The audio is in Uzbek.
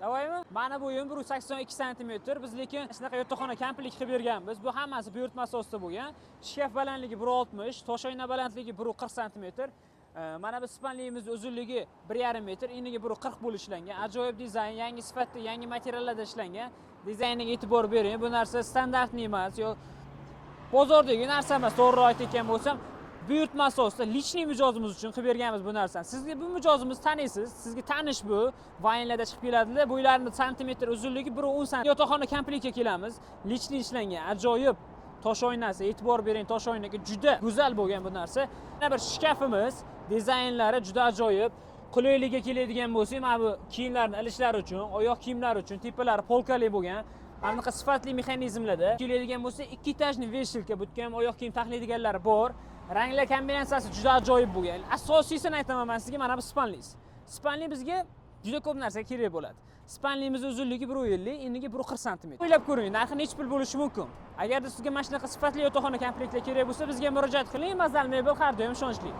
Давай mi? Mana bo'yim 182 santimetr. Biz lekin shunaqa yotoqxona komplekt qilib berganmiz. Bu hammasi buyurtma asosida bo'lgan. Shkaf balandligi 1.60, toshoyna balandligi 1.40 santimetr. Mana bu спальник imiz uzunligi 1.5 metr, eniga 1.40 bo'lib ishlangan. Ajoyib dizayn, yangi sifatda, yangi materiallarda ishlangan. Dizayniga e'tibor bering. Bu narsa standartli emas, yo bozordagi narsa emas. To'g'riroq aytayotgan bo'lsam, buyurtma asosida личный mijozimiz uchun qilib berganmiz bu narsani. Sizga bu mijozimiz taniysiz, sizga tanish bu. Vaynlarda chiqib keladilar. Bo'ylarini santimetr uzunligi 1.10 santimetr. Yotoqxona komplektga kelamiz. Личный ishlangan, ajoyib tosh oynasi, e'tibor bering tosh oynaga, juda go'zal bo'lgan bu narsa. Yana bir shkafimiz, dizaynlari juda ajoyib. Qulaylikka keladigan bo'lsak, mana bu kiyimlarni ilishlari uchun, oyoq kiyimlari uchun tepalari polkali bo'lgan. Mana bunaqa sifatli mexanizmlarda keladigan bo'lsa, ikki этажный вешалка, bu yerga ham oyoq kiyim taxlaydiganlari bor. Ranglar kombinatsiyasi juda ajoyib bo'lgan. Asosiysini aytaman man sizga, mana bu спальник. Спальник bizga juda ko'p narsa kerak bo'ladi. Спальник imiz uzunligi 1.50, eniga 1.40 santimetr. O'ylab ko'ring, narxi necha pul bo'lishi mumkin? Agarda sizga mana shunaqa sifatli yotoqxona komplektlar kerak bo'lsa, bizga murojaat qiling. Mazal Mebel har doim ishonchli.